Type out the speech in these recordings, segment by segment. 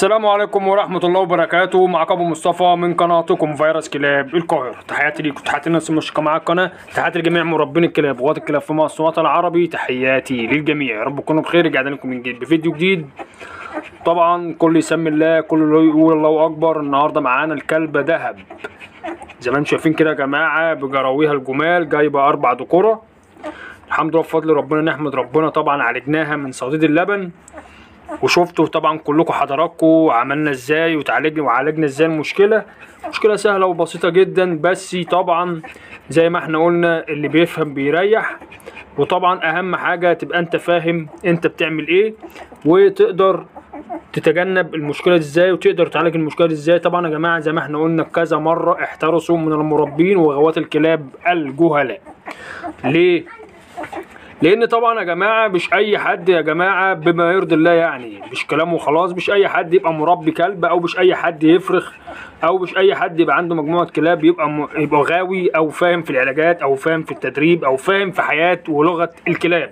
السلام عليكم ورحمة الله وبركاته. معكم أبو مصطفى من قناتكم فيروس كلاب القاهرة. تحياتي ليكم، تحياتي للناس المشتركة مع القناة، تحياتي لجميع مربين الكلاب وغاة الكلاب في مصر والوطن العربي، تحياتي للجميع. يا رب تكونوا بخير. رجعنا لكم من جديد بفيديو جديد. طبعا كل يسمي الله، كل يقول الله أكبر. النهارده معانا الكلبة دهب، زي ما انتم شايفين كده يا جماعة، بجراويها الجمال، جايبة 4 ذكورة. الحمد لله بفضل ربنا، نحمد ربنا. طبعا عالجناها من صديد اللبن، وشفتوا طبعا كلكم حضراتكم عملنا ازاي وتعالجنا وعالجنا ازاي المشكلة. مشكلة سهلة وبسيطة جدا، بس طبعا زي ما احنا قلنا اللي بيفهم بيريح. وطبعا اهم حاجة تبقى انت فاهم انت بتعمل ايه، وتقدر تتجنب المشكلة ازاي، وتقدر تعالج المشكلة ازاي. طبعا يا جماعة زي ما احنا قلنا كذا مرة، احترسوا من المربين وغوات الكلاب الجهلاء. ليه؟ لان طبعا يا جماعة مش اي حد يا جماعة بما يرضي الله، يعني مش كلامه خلاص، مش اي حد يبقى مربي كلب، او مش اي حد يفرخ، او مش اي حد يبقى عنده مجموعة كلاب يبقى غاوي او فاهم في العلاجات او فاهم في التدريب او فاهم في حياة ولغة الكلاب.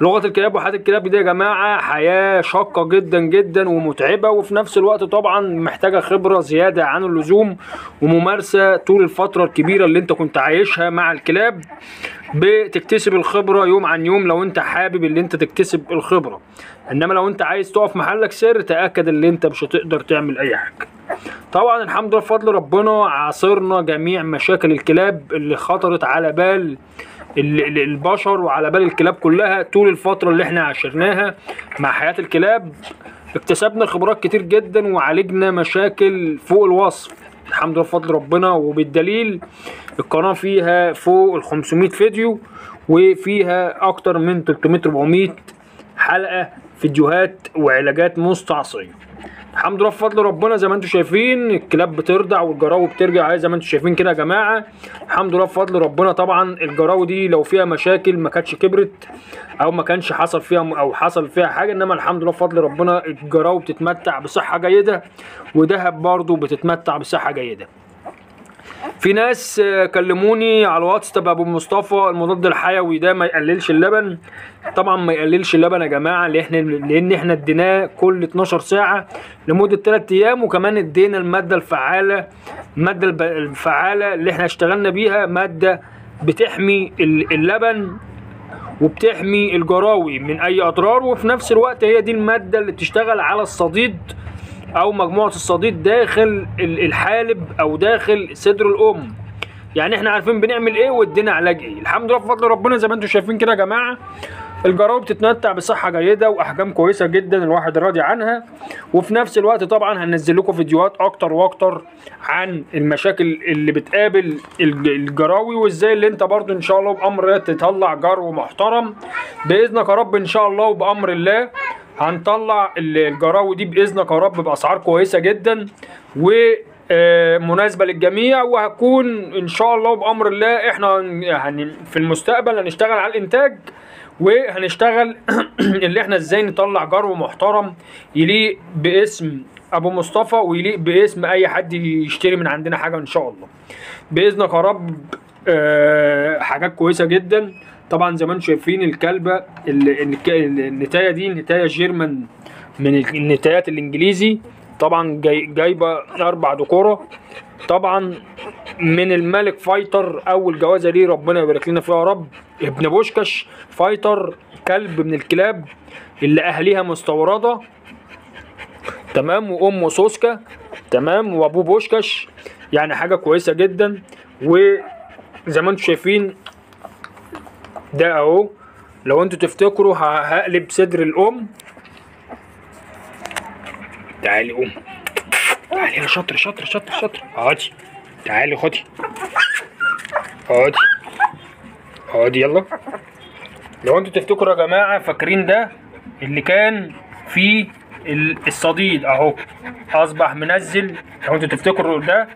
لغة الكلاب وحياه الكلاب دي يا جماعة حياة شاقه جدا جدا ومتعبه، وفي نفس الوقت طبعا محتاجه خبره زيادة عن اللزوم وممارسة طول الفترة الكبيرة اللي انت كنت عايشها مع الكلاب. بتكتسب الخبرة يوم عن يوم لو انت حابب اللي انت تكتسب الخبرة، انما لو انت عايز تقف محلك سر تاكد اللي انت مش هتقدر تعمل اي حاجة. طبعا الحمد لله بفضل ربنا عاصرنا جميع مشاكل الكلاب اللي خطرت على بال البشر وعلى بال الكلاب كلها طول الفترة اللي احنا عاشرناها مع حياة الكلاب. اكتسبنا خبرات كتير جدا وعالجنا مشاكل فوق الوصف، الحمد لله بفضل ربنا. وبالدليل القناة فيها فوق ال 500 فيديو، وفيها اكتر من 300 400 حلقة فيديوهات وعلاجات مستعصية. الحمد لله بفضل ربنا. زي ما انتم شايفين الكلاب بترضع والجراوي بترجع زي ما انتم شايفين كده يا جماعة، الحمد لله بفضل ربنا. طبعا الجراوي دي لو فيها مشاكل ما كانتش كبرت او ما كانش حصل فيها او حصل فيها حاجة، انما الحمد لله بفضل ربنا الجراوي بتتمتع بصحة جيدة، ودهب برضو بتتمتع بصحة جيدة. في ناس كلموني على الواتس، طب ابو مصطفى المضاد الحيوي ده ما يقللش اللبن؟ طبعا ما يقللش اللبن يا جماعة، لان احنا اديناه كل 12 ساعة لمدة 3 ايام، وكمان ادينا المادة الفعالة، المادة الفعالة اللي احنا اشتغلنا بيها مادة بتحمي اللبن وبتحمي الجراوي من اي اضرار، وفي نفس الوقت هي دي المادة اللي بتشتغل على الصديد او مجموعة الصديد داخل الحالب او داخل صدر الام. يعني احنا عارفين بنعمل ايه وادينا علاج ايه. الحمد لله بفضل ربنا. زي ما انتم شايفين كده يا جماعة الجراوي بتتمتع بصحة جيدة واحجام كويسة جدا، الواحد راضي عنها. وفي نفس الوقت طبعا هننزل لكم فيديوهات اكتر واكتر عن المشاكل اللي بتقابل الجراوي، وازاي اللي انت برضو ان شاء الله بامر الله تطلع جرو محترم باذنك يا رب. ان شاء الله وبامر الله هنطلع الجراوي دي باذنك يا رب باسعار كويسة جدا ومناسبة للجميع، وهكون ان شاء الله بامر الله احنا يعني في المستقبل هنشتغل على الانتاج، وهنشتغل اللي احنا ازاي نطلع جرو محترم يليق باسم ابو مصطفى ويليق باسم اي حد يشتري من عندنا حاجة ان شاء الله باذنك يا رب. حاجات كويسة جدا. طبعا زي ما انتم شايفين الكلبة النتايه دي نتايه German من النتايات الانجليزي، طبعا جايبه 4 ذكوره، طبعا من الملك فايتر، اول جوازه ليه ربنا يبارك لنا فيها يا رب، ابن بوشكش فايتر، كلب من الكلاب اللي اهليها مستورده، تمام، وامه سوسكا، تمام، وابوه بوشكش، يعني حاجة كويسة جدا. وزي ما انتم شايفين ده اهو، لو انتوا تفتكروا هقلب صدر الام. تعالي ام، تعالي يا شاطر شاطر شاطر شاطر، اقعدي، تعالي خدي، اقعدي اقعدي يلا. لو انتوا تفتكروا يا جماعة فاكرين ده اللي كان فيه الصديد اهو اصبح منزل، لو انتوا تفتكروا ده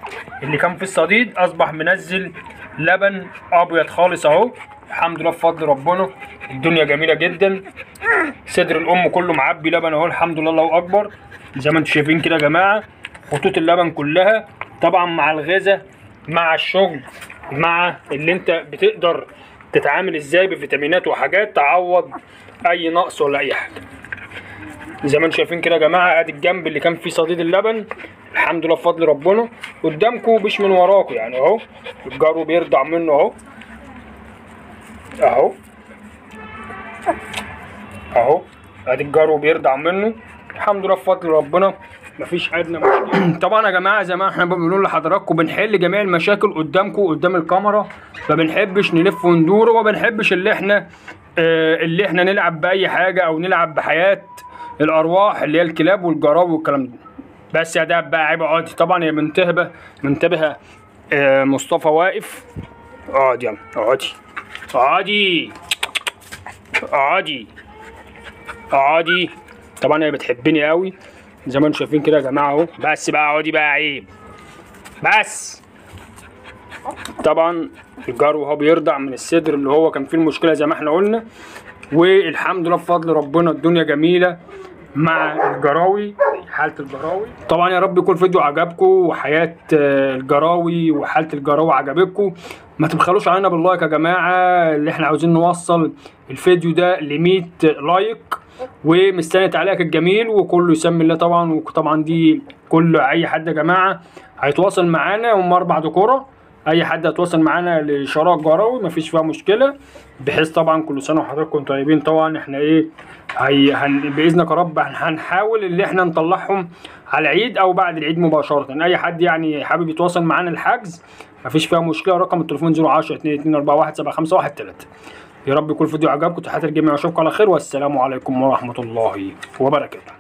اللي كان فيه الصديد اصبح منزل لبن ابيض خالص اهو، الحمد لله بفضل ربنا. الدنيا جميلة جدا، صدر الام كله معبي لبن اهو، الحمد لله الله اكبر. زي ما انتم شايفين كده يا جماعة خطوط اللبن كلها، طبعا مع الغذاء مع الشغل مع اللي انت بتقدر تتعامل ازاي بفيتامينات وحاجات تعوض اي نقص ولا اي حاجة. زي ما انتم شايفين كده يا جماعة، ادي الجنب اللي كان فيه صديد اللبن، الحمد لله بفضل ربنا قدامكم مش من وراكم يعني اهو، الجرو بيرضع منه اهو اهو اهو، ادي الجرو بيرضع منه، الحمد لله بفضل ربنا مفيش ادنى مشكلة. طبعا يا جماعة زي ما احنا بنقول لحضراتكم بنحل جميع المشاكل قدامكم قدام الكاميرا، ما بنحبش نلف وندور، وما بنحبش اللي احنا نلعب باي حاجة او نلعب بحياة الارواح اللي هي الكلاب والجراوي والكلام ده. بس يا دهب بقى عيب، اقعدي. طبعا هي منتبهه مصطفى واقف، اقعدي يلا، اقعدي اقعدي اقعدي اقعدي. طبعا هي بتحبني قوي زي ما انتم شايفين كده يا جماعة اهو. بس بقى اقعدي بقى عيب بس. طبعا الجرو هو بيرضع من الصدر اللي هو كان فيه المشكلة زي ما احنا قلنا، والحمد لله بفضل ربنا الدنيا جميلة مع الجراوي، حاله الجراوي. طبعا يا رب يكون الفيديو عجبكم، وحياه الجراوي وحاله الجراوي عجبتكم. ما تبخلوش علينا بال like يا جماعة، اللي احنا عاوزين نوصل الفيديو ده ل 100 like، ومستني تعليقك الجميل، وكله يسمي الله طبعا. وطبعا دي كل اي حد يا جماعة هيتواصل معانا، هم 4 دكوره، اي حد هيتواصل معانا لشراء الجراوي مفيش فيها مشكلة، بحيث طبعا كل سنة وحضراتكم طيبين. طبعا احنا ايه باذنك يا رب هنحاول اللي احنا نطلعهم على العيد او بعد العيد مباشرة. اي حد يعني حابب يتواصل معانا الحجز مفيش فيها مشكلة، رقم التليفون 010 2241 7513. يا رب يكون الفيديو عجبكم، تحياتي للجميع واشوفكم على خير، والسلام عليكم ورحمة الله وبركاته.